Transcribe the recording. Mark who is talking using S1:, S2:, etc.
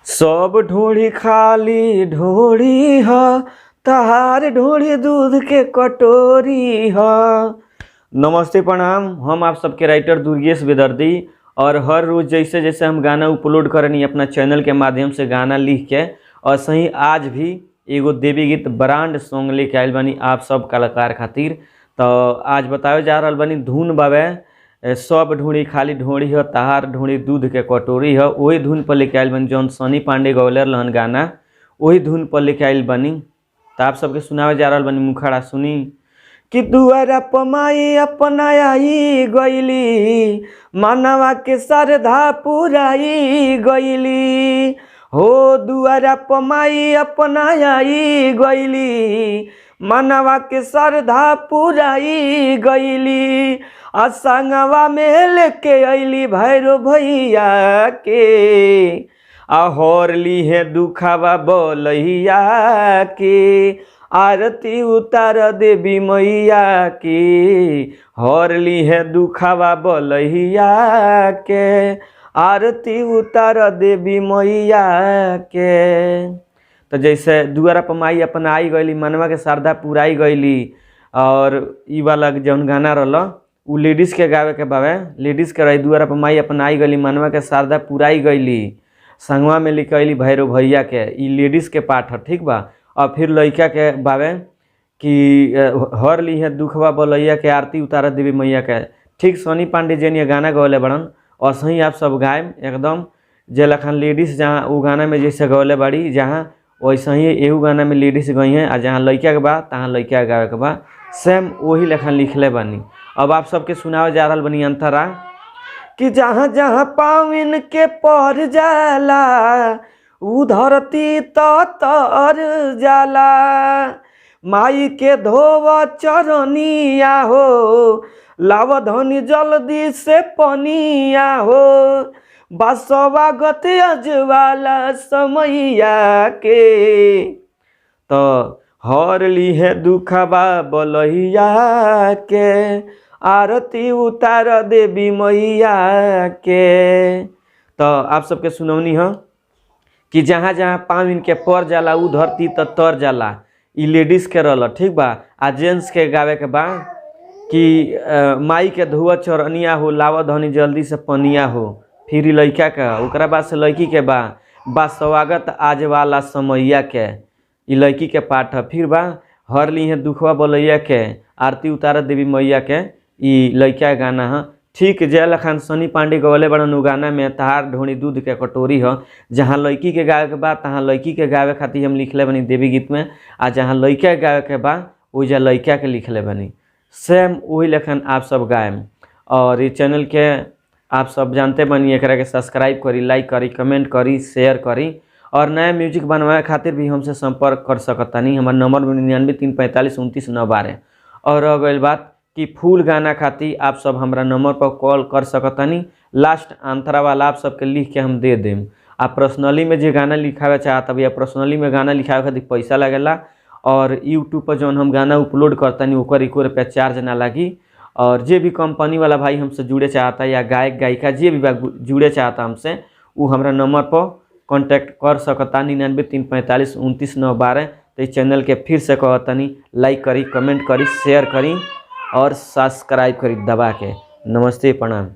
S1: सब ढोढ़ी खाली ढोढ़ी ह, तहार ढोढ़ी दूध के कटोरी ह। नमस्ते, प्रणाम। हम आप सबके राइटर दुर्गेश बेदर्दी और हर रोज़ जैसे जैसे हम गाना अपलोड करनी अपना चैनल के माध्यम से गाना लिख के, और सही आज भी एगो देवी गीत ब्रांड सॉन्ग लेके आयल बानी आप सब कलाकार खातिर। तो आज बतावे जा रहल बानी धुन बावे सब ढूंढी खाली ढोड़ी ह, तहार ढोड़ी दूध के कटोरी ह। वही धुन पर लेके आयल बानी जौन सनी पांडे गौले रहन गाना, वही धुन पर लेके आयल बानी। तो आप सबके सुनावे जा रहल बानी, मुखड़ा सुनी कि दुआरा पमाई अपना आई गईली, मानवा के श्रद्धा पुराई गईली। हो दुआरा पमाई अपना आई गईली, मानवा के श्रद्धा पुराई गईली। आ संगवा में लेके अइली भैरो भैया के, आ हर लीहे दुखावा बोलैया के, आरती उतार देवी मैया के, हर लीहे दुखावा बोलैया के, आरती उतार देवी मैया के। तो जैसे दुआरा पर माई अपन आई गईली, मनवा के श्रद्धा पुराई गईली। और ई वाला जौन गाना रहल उ लेडीज़ के गावे के बावे, लेडीज़ के रही दुआरा पर माई अपन आई गईली, मनवा के श्रद्धा पुराई गईली, संगवा में लेके अइली भैरव भैया के। ई लेडीज़ के पार्ट ह, ठीक बा। और फिर लड़का के बावे कि हर ली है दुखवा बोलैया के, आरती उतार देवी मैया के। ठीक सनी पांडे जन ये गाना गौले बड़न और सही आप सब गायब एकदम जे लखन लेडीज़ जहाँ उ गाना में जैसे गौले बाड़ी जहाँ वैसे ही एहू गाना में लेडीज़ गई हैं। आ जहाँ लड़का के बा तहाँ लड़का के गावे के बा, सेम वही लेखन लिखले बानी। अब आप सबके सुनावे जा रहल बानी अंतरा कि जहाँ जहाँ पाविन के पर जाला, उ धरती त तर जाला। माई के धोव चरनिया हो, लाव धनी जल्दी से पनिया हो, बासवागत अजवाला समैया के। तो हर लीहे दुखबा बलैया के, आरती उतार देवी मैया के। तो आप सबके सुनौनी ह कि जहाँ जहाँ पाविन के पर जाला उ धरती त तर जाला। ई लेडीज़ के रहल, ठीक बा। आ जेंट्स के गावे के बा कि माई के धुआ चरनिया हो, लावा धनी जल्दी से पनिया हो। फिर लड़का के, ओकरा बाद से लड़की के बा बा स्वागत आज वाला समैया के, ई लड़की के पाठ ह। फिर बा हर ली है दुखवा बोलैया के, आरती उतार देवी मैया के, ई लड़का के गाना ह। ठीक जय लखान सनी पांडे गौले बड़न उ गाना में तहार ढोणी दूध के कटोरी ह। जहाँ लड़की के गावे के बा तहाँ लड़की के गावे खातिर हम लिखले बनी देवी गीत में, आ जहाँ लड़का के गावे के बा ओइजा लड़का के लिखले बनी। सेम वही लेखन आप सब गायब। और ये चैनल के आप सब जानते बनी, एकरा के सब्सक्राइब करी, लाइक करी, कमेंट करी, शेयर करी। और नया म्यूजिक बनवाए खातिर भी हमसे संपर्क कर सकतानी। हमार नंबर 99 3 45 29 9 12। और रह गइल बात कि फुल गाना खातिर आप सब हमारा नंबर पर कॉल कर सकतानी। लास्ट अंतरा वाला आप सबके लिख के हम they them. आ पर्सनली में जे गाना लिखावे चाहत या पर्सनली में गाना लिखावे खातिर पैसा लगेला। और यूट्यूब पर जौन हम गाना अपलोड करतानी ओकर एको रुपया चार्ज ना लागी। और जे भी कंपनी वाला भाई हमसे जुड़े चाहता या गायक गायिका जे भी जुड़े चाहता हमसे, उ हमारा नंबर पर कॉन्टैक्ट कर सकता 99 3 45 29 9 12। तो इस चैनल के फिर से कहतनी लाइक करी, कमेंट करी, शेयर करी और सब्सक्राइब करी दबा के। नमस्ते, प्रणाम।